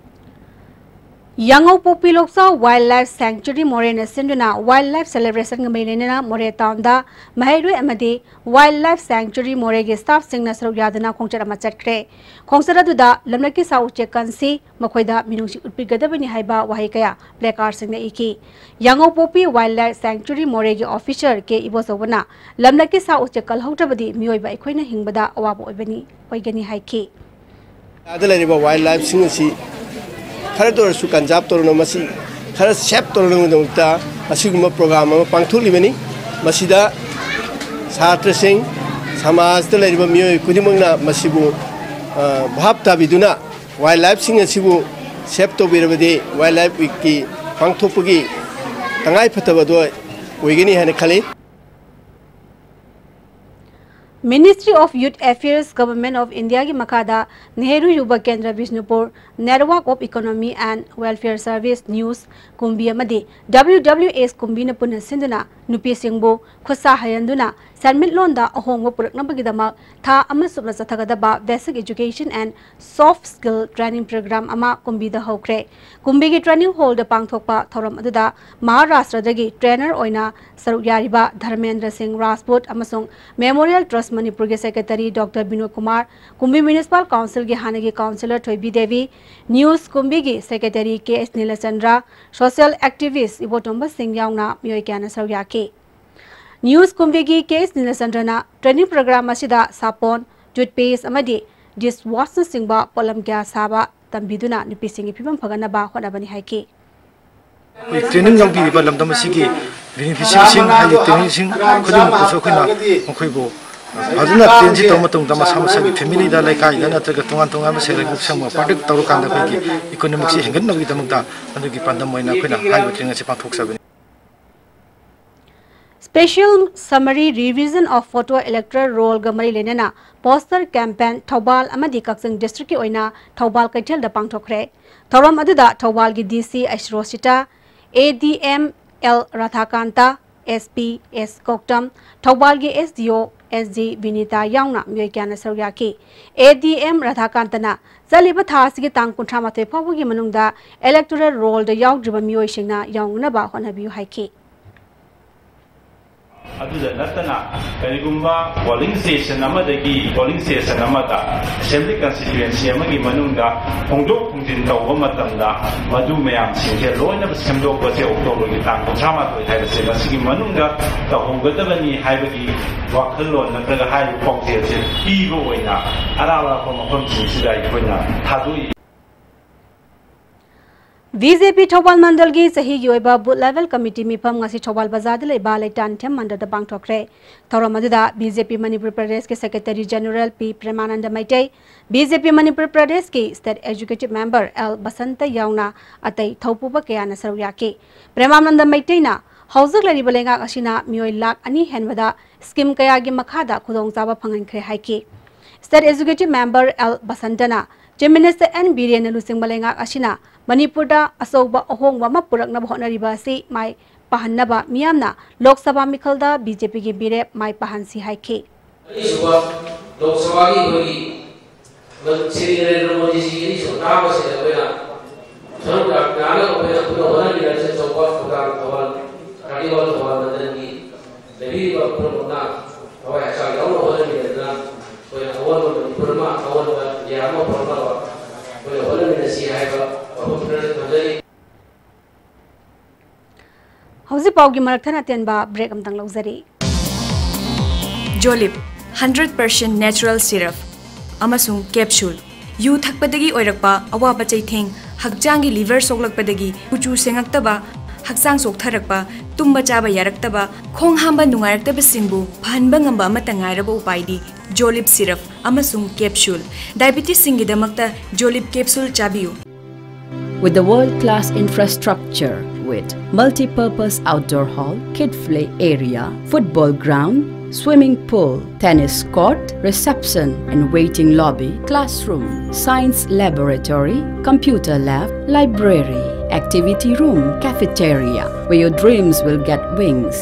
ꯌꯥꯉꯧꯄꯣꯛꯄꯤ ꯂꯣꯛꯆꯥꯎ Wildlife Sanctuary ꯃꯣꯔꯦꯅ ꯁꯤꯟꯗꯨꯅ Wildlife Celebrationꯒ ꯃꯔꯤ ꯂꯩꯅꯅ ꯃꯣꯔꯦ townꯗ ꯃꯍꯩꯔꯣꯏ ꯑꯃꯗꯤ Wildlife Sanctuary ꯃꯣꯔꯦꯒꯤ staffꯁꯤꯡꯅ ꯁꯔꯨꯛ ꯌꯥꯗꯨꯅ ꯈꯣꯡꯆꯠ ꯑꯃ ꯆꯠꯈ꯭ꯔꯦ꯫ ꯈꯣꯡꯆꯠ ꯑꯗꯨꯗ ꯂꯝꯂꯛꯀꯤ ꯁꯥ ꯎꯆꯦꯛ ꯀꯟꯁꯤ, ꯃꯈꯣꯏꯗ ꯃꯤꯅꯨꯡꯁꯤ ꯎꯠꯄꯤꯒꯗꯕꯅꯤ ꯍꯥꯏꯕ ꯋꯥꯍꯩ ꯀꯌꯥ placardꯁꯤꯡꯅ ꯏꯈꯤ꯫ ꯌꯥꯉꯧꯄꯣꯛꯄꯤ Wildlife Sanctuary ꯃꯣꯔꯦꯒꯤ officer ꯀꯦ ꯏꯕꯣꯆꯧꯕꯅ ꯂꯝꯂꯛꯀꯤ ꯁꯥ ꯎꯆꯦꯛ ꯀꯜꯍꯧꯗ꯭ꯔꯕꯗꯤ ꯃꯤꯑꯣꯏꯕ ꯑꯩꯈꯣꯏꯅ ꯍꯤꯡꯕꯗ ꯑꯋꯥꯕ ꯑꯣꯏꯕꯅꯤ, ꯑꯣꯏꯒꯅꯤ ꯍꯥꯏꯈꯤ꯫ ꯑꯥꯗ ꯂꯩꯔꯤꯕ wildlifeꯁꯤꯡ ꯑꯁꯤ ꯈꯔꯇ ꯑꯣꯏꯔꯁꯨ conserve ꯇꯧꯔꯅꯕ, ꯃꯁꯤ ꯈꯔ save ꯇꯧꯔꯅꯕꯒꯤꯗꯃꯛꯇ ꯑꯁꯤꯒꯨꯝꯕ program ꯑꯃ ꯄꯥꯡꯊꯣꯛꯂꯤꯕꯅꯤ꯫ ꯃꯁꯤꯗ ꯁꯥꯇ꯭ꯔꯁꯤꯡ, ꯁꯃꯥꯖꯇ ꯂꯩꯔꯤꯕ ꯃꯤꯑꯣꯏ ꯈꯨꯗꯤꯡꯃꯛꯅ ꯃꯁꯤꯕꯨ, ꯑ, ꯚꯥꯞ ꯇꯥꯕꯤꯗꯨꯅ wildlifeꯁꯤꯡ ꯑꯁꯤꯕꯨ save ꯇꯧꯕꯤꯔꯕꯗꯤ Wildlife Weekꯀꯤ ꯄꯥꯡꯊꯣꯛꯄꯒꯤ ꯇꯉꯥꯏ ꯐꯗꯕ ꯑꯗꯨ ꯑꯣꯏꯒꯅꯤ ꯍꯥꯏꯅ ꯈꯜꯂꯤ꯫ Ministry of Youth Affairs, Government of Indiaꯒꯤ ꯃꯈꯥꯗ Nehru Yuva Kendra Bishnupur, Network of Economy and Welfare Service, ꯅ꯭ꯌꯨꯁ ꯀꯨꯝꯕꯤ ꯑꯃꯗꯤ W W S ꯀꯨꯝꯕꯤꯅ ꯄꯨꯟꯅ ꯁꯤꯟꯗꯨꯅ ꯅꯨꯄꯤꯁꯤꯡꯕꯨ ꯈꯨꯠꯁꯥ ꯍꯩꯍꯟꯗꯨꯅ ꯁꯦꯟꯃꯤꯠꯂꯣꯟꯗ ꯑꯍꯣꯡꯕ ꯄꯨꯔꯛꯅꯕꯒꯤꯗꯃꯛ ꯊꯥ ꯑꯃ ꯆꯨꯞꯅ ꯆꯠꯊꯒꯗꯕ Basic Education and Soft Skill Training Program ꯑꯃ ꯀꯨꯝꯕꯤꯗ ꯍꯧꯈ꯭ꯔꯦ꯫ ꯀꯨꯝꯕꯤꯒꯤ training hallꯗ ꯄꯥꯡꯊꯣꯛꯄ ꯊꯧꯔꯝ ꯑꯗꯨꯗ ꯃꯍꯥꯔꯥꯁꯇ꯭ꯔꯗꯒꯤ trainer ꯑꯣꯏꯅ ꯁꯔꯨꯛ ꯌꯥꯔꯤꯕ ꯙꯔꯃꯦꯟꯗ꯭ꯔ ꯁꯤꯡ ꯔꯥꯖꯄꯨꯠ ꯑꯃꯁꯨꯡ Memorial Trust ꯃꯅꯤꯄꯨꯔꯒꯤ secretary Doctor Vinod Kumar, ꯀꯨꯝꯕꯤ Municipal Councilꯒꯤ ꯍꯥꯟꯅꯒꯤ councillor ꯊꯣꯏꯕꯤ ꯗꯦꯕꯤ, ꯅ꯭ꯌꯨꯁ ꯀꯨꯝꯕꯤꯒꯤ secretary K S Nilachandra, social activist Ibotomba ꯁꯤꯡ ꯌꯥꯎꯅ ꯃꯤꯑꯣꯏ ꯀꯌꯥꯅ ꯁꯔꯨꯛ ꯌꯥꯈꯤ꯫ ꯅ꯭ꯌꯨꯁ ꯀꯨꯝꯕꯤꯒꯤ K S ꯅꯤꯂꯆꯟꯗ꯭ꯔꯅ training program ꯑꯁꯤꯗ ꯁꯥꯄꯣꯟ, toothpaste ꯑꯃꯗꯤ dishwashꯅꯆꯤꯡꯕ ꯄꯣꯠꯂꯝ ꯀꯌꯥ ꯁꯥꯕ ꯇꯝꯕꯤꯗꯨꯅ ꯅꯨꯄꯤꯁꯤꯡꯒꯤ ꯐꯤꯕꯝ ꯐꯒꯠꯅꯕ ꯍꯣꯠꯅꯕꯅꯤ ꯍꯥꯏꯈꯤ꯫ ꯑꯩꯈꯣꯏ training ꯌꯥꯎꯕꯤꯔꯤꯕ ꯂꯝꯗꯝ ꯑꯁꯤꯒꯤ beneficiaryꯁꯤꯡ, ꯍꯥꯏꯗꯤ traineeꯁꯤꯡ ꯈꯨꯗꯤꯡꯃꯛꯄꯨꯁꯨ ꯑꯩꯈꯣꯏꯅ ꯃꯈꯣꯏꯕꯨ ꯐꯖꯅ trainꯁꯤ ꯇꯧꯕ ꯃꯇꯨꯡꯗ ꯃꯁꯥ ꯃꯁꯥꯒꯤ familyꯗ, ꯂꯩꯀꯥꯏꯗ ꯅꯠꯇ꯭ꯔꯒ ꯇꯣꯉꯥꯟ ꯇꯣꯉꯥꯟꯕ self help group ꯁꯦꯝꯃꯒ partake ꯇꯧꯔꯀꯥꯟꯗ ꯑꯩꯈꯣꯏꯒꯤ economicꯁꯤ ꯍꯦꯟꯒꯠꯅꯕꯒꯤꯗꯃꯛꯇ ꯑꯗꯨꯒꯤ ꯄꯥꯟꯗꯝ ꯑꯣꯏꯅ ꯑꯩꯈꯣꯏꯅ ꯍꯥꯏꯔꯤꯕ training ꯑꯁꯤ ꯄꯥꯡꯊꯣꯛꯆꯕꯅꯤ꯫ Special Summary Revision of Photo Electoral Rollꯒ ꯃꯔꯤ ꯂꯩꯅꯅ poster campaign ꯊꯧꯕꯥꯜ ꯑꯃꯗꯤ ꯀꯛꯆꯤꯡ districtꯀꯤ ꯑꯣꯏꯅ ꯊꯧꯕꯥꯜ ꯀꯩꯊꯦꯜꯗ ꯄꯥꯡꯊꯣꯛꯈ꯭ꯔꯦ꯫ ꯊꯧꯔꯝ ꯑꯗꯨꯗ ꯊꯧꯕꯥꯜꯒꯤ D C H ꯔꯣꯁꯤꯇꯥ, A D M L ꯔꯥꯙꯥꯀꯥꯟꯇ, S P S ꯀꯧꯇꯝ, ꯊꯧꯕꯥꯜꯒꯤ S D O S G Binita ꯌꯥꯎꯅ ꯃꯤꯑꯣꯏ ꯀꯌꯥꯅ ꯁꯔꯨꯛ ꯌꯥꯈꯤ꯫ A D M ꯔꯥꯙꯥꯀꯥꯟꯇꯅ ꯆꯠꯂꯤꯕ ꯊꯥ ꯑꯁꯤꯒꯤ ꯇꯥꯡ ꯀꯨꯟꯊ꯭ꯔꯥ ꯃꯥꯊꯣꯏ ꯐꯥꯎꯕꯒꯤ ꯃꯅꯨꯡꯗ electoral rollꯗ ꯌꯥꯎꯗ꯭ꯔꯤꯕ ꯃꯤꯑꯣꯏꯁꯤꯡꯅ ꯌꯥꯎꯅꯅꯕ ꯍꯣꯠꯅꯕꯤꯌꯨ ꯍꯥꯏꯈꯤ꯫ ꯑꯗꯨꯗ ꯅꯠꯇꯅ, ꯀꯔꯤꯒꯨꯝꯕ polling station ꯑꯃꯗꯒꯤ polling station ꯑꯃꯗ, assembly constituency ꯑꯃꯒꯤ ꯃꯅꯨꯡꯗ ꯍꯣꯡꯗꯣꯛ ꯍꯣꯡꯖꯤꯟ ꯇꯧꯕ ꯃꯇꯝꯗ, ꯃꯗꯨ ꯃꯌꯥꯝꯁꯤꯡꯁꯦ ꯂꯣꯏꯅꯃꯛ ꯁꯦꯝꯗꯣꯛꯄꯁꯦ Octoberꯒꯤ ꯇꯥꯡ ꯀꯨꯟꯊ꯭ꯔꯥ ꯃꯥꯊꯣꯏ ꯍꯥꯏꯕꯁꯦ ꯃꯁꯤꯒꯤ ꯃꯅꯨꯡꯗ ꯇꯧꯍꯧꯒꯗꯕꯅꯤ ꯍꯥꯏꯕꯒꯤ ꯋꯥꯈꯜꯂꯣꯟ ꯅꯠꯇ꯭ꯔꯒ ꯍꯥꯏꯔꯤꯕ ꯄꯥꯎꯖꯦꯜꯁꯦ ꯄꯤꯕ ꯑꯣꯏꯅ ꯑꯔꯥꯞ ꯑꯔꯥꯞꯄ ꯃꯐꯝꯁꯤꯡꯁꯤꯗ ꯑꯩꯈꯣꯏꯅ ꯊꯥꯗꯣꯛꯏ꯫ B J P ꯊꯧꯕꯥꯜ ꯃꯟꯗꯜꯒꯤ ꯆꯍꯤꯒꯤ ꯑꯣꯏꯕ booth level committee ꯃꯤꯐꯝ ꯉꯁꯤ ꯊꯧꯕꯥꯜ ꯕꯖꯥꯔꯗ ꯂꯩꯕ ꯂꯩꯇꯥꯟꯊꯦꯝ ꯃꯟꯗꯜꯗ ꯄꯥꯡꯊꯣꯛꯈ꯭ꯔꯦ꯫ ꯊꯧꯔꯝ ꯑꯗꯨꯗ B J P ꯃꯅꯤꯄꯨꯔ ꯄ꯭ꯔꯗꯦꯁꯀꯤ secretary general P ꯄ꯭ꯔꯦꯃꯥꯅꯟꯗ Meitei, B J P Manipur ꯄ꯭ꯔꯗꯦꯁꯀꯤ state executive member L Basanta ꯌꯥꯎꯅ ꯑꯇꯩ ꯊꯧꯄꯨꯕ ꯀꯌꯥꯅ ꯁꯔꯨꯛ ꯌꯥꯈꯤ꯫ ꯄ꯭ꯔꯦꯃꯥꯅꯟꯗ ꯃꯩꯇꯩꯅ ꯍꯧꯖꯤꯛ ꯂꯩꯔꯤꯕ ꯂꯩꯉꯥꯛ ꯑꯁꯤꯅ ꯃꯤꯑꯣꯏ ꯂꯥꯈ ꯑꯅꯤ ꯍꯦꯟꯕꯗ ꯁ꯭ꯀꯤꯝ ꯀꯌꯥꯒꯤ ꯃꯈꯥꯗ ꯈꯨꯗꯣꯡꯆꯥꯕ ꯐꯪꯍꯟꯈ꯭ꯔꯦ ꯍꯥꯏꯈꯤ꯫ ꯁ꯭ꯇꯦꯠ ꯑꯦꯛꯖꯤꯀ꯭ꯌꯨꯇꯤꯚ ꯃꯦꯝꯕꯔ ꯑꯦꯜ ꯕꯁꯟꯇꯅ ꯆꯤꯐ ꯃꯤꯅꯤꯁꯇꯔ ꯑꯦꯟ ꯕꯤꯔꯦꯟꯅ ꯂꯨꯆꯤꯡꯕ ꯂꯩꯉꯥꯛ ꯑꯁꯤꯅ ꯃꯅꯤꯄꯨꯔꯗ ꯑꯆꯧꯕ ꯑꯍꯣꯡꯕ ꯑꯃ ꯄꯨꯔꯛꯅꯕ ꯍꯣꯠꯅꯔꯤꯕ ꯑꯁꯤ ꯃꯥꯏ ꯄꯥꯍꯟꯅꯕ ꯃꯤꯌꯥꯝꯅ ꯂꯣꯛ ꯁꯚꯥ ꯃꯤꯈꯜꯗ ꯕꯤ ꯖꯦ ꯄꯤꯒꯤ ꯃꯤꯔꯦꯞ ꯃꯥꯏ ꯄꯥꯍꯟꯁꯤ ꯍꯥꯏꯈꯤ꯫ ꯑꯅꯤꯁꯨꯕ ꯂꯣꯛ ꯁꯚꯥꯒꯤ ꯑꯩꯈꯣꯏꯒꯤ ꯁ꯭ꯔꯤ ꯅꯔꯦꯟꯗ꯭ꯔ ꯃꯣꯗꯤꯖꯤꯒꯤ ꯑꯅꯤꯁꯨꯕ ꯇꯥꯕꯁꯤꯗ ꯑꯩꯈꯣꯏꯅ ꯁꯔꯨꯛ ꯌꯥꯅꯕ ꯑꯩꯈꯣꯏꯅ ꯄꯨꯟꯅ ꯍꯣꯠꯅꯃꯤꯟꯅꯁꯤ꯫ ꯑꯆꯧꯕ ꯊꯧꯗꯥꯡ ꯊꯧꯍꯟ ꯀꯥꯔꯅꯤꯚꯜ ꯊꯧꯕꯥꯜ ꯃꯟꯗꯜꯒꯤ ꯂꯩꯕꯤꯔꯤꯕ ꯄꯨꯝꯅꯃꯛꯅ ꯊꯋꯥꯏ ꯍꯛꯆꯥꯡ ꯌꯥꯎꯅ ꯍꯣꯠꯅꯃꯤꯟꯅꯗꯨꯅ ꯑꯩꯈꯣꯏꯅ ꯑꯑꯣꯟꯕ ꯃꯅꯤꯄꯨꯔ ꯑꯃ, ꯑꯑꯣꯟꯕ ꯏꯟꯗꯤꯌꯥ ꯑꯃ ꯐꯪꯅꯕ ꯑꯩꯈꯣꯏꯅ ꯍꯣꯠꯅꯃꯤꯟꯅꯁꯤ ꯍꯥꯏꯕ ꯋꯥꯐꯝ ꯈꯔꯁꯨ ꯊꯝꯖꯔꯤ꯫ ꯍꯧꯖꯤꯛ ꯄꯥꯎꯒꯤ ꯃꯔꯛ ꯊꯠꯅ ꯑꯇꯦꯟꯕ ꯕ꯭ꯔꯦꯛ ꯑꯃꯇꯪ ꯂꯧꯖꯔꯤ꯫ ꯖꯣꯂꯤꯞ, ꯍꯟꯗ꯭ꯔꯦꯠ ꯄꯔꯁꯦꯟ ꯅꯦꯆꯔꯦꯜ ꯁꯤꯔꯞ ꯑꯃꯁꯨꯡ ꯀꯦꯞꯁꯨꯜ꯫ ꯌꯨ ꯊꯛꯄꯗꯒꯤ ꯑꯣꯏꯔꯛꯄ ꯑꯋꯥꯕ ꯆꯩꯊꯦꯡ, ꯍꯛꯆꯥꯡꯒꯤ ꯂꯤꯚꯔ ꯁꯣꯛꯂꯛꯄꯗꯒꯤ ꯀꯨꯆꯨ ꯁꯦꯡꯉꯛꯇꯕ, ꯍꯛꯆꯥꯡ ꯆꯣꯛꯊꯔꯛꯄ, ꯇꯨꯝꯕ ꯆꯥꯕ ꯌꯥꯔꯛꯇꯕ, ꯈꯣꯡ ꯍꯥꯝꯕ ꯅꯨꯡꯉꯥꯏꯔꯛꯇꯕꯁꯤꯡꯕꯨ ꯐꯍꯟꯕ ꯉꯝꯕ ꯑꯃꯠꯇ ꯉꯥꯏꯔꯕ ꯎꯄꯥꯏꯗꯤ ꯖꯣꯂꯤꯞ ꯁꯤꯔꯞ ꯑꯃꯁꯨꯡ ꯀꯦꯞꯁꯨꯜ꯫ ꯗꯥꯏꯕꯤꯇꯤꯁꯁꯤꯡꯒꯤꯗꯃꯛꯇ ꯖꯣꯂꯤꯞ ꯀꯦꯞꯁꯨꯜ ꯆꯥꯕꯤꯌꯨ꯫ With the world-class infrastructure with multi-purpose outdoor hall, kid play area, football ground, swimming pool, tennis court, reception and waiting lobby, classroom, science laboratory, computer lab, library, activity room, cafeteria, where your dreams will get wings.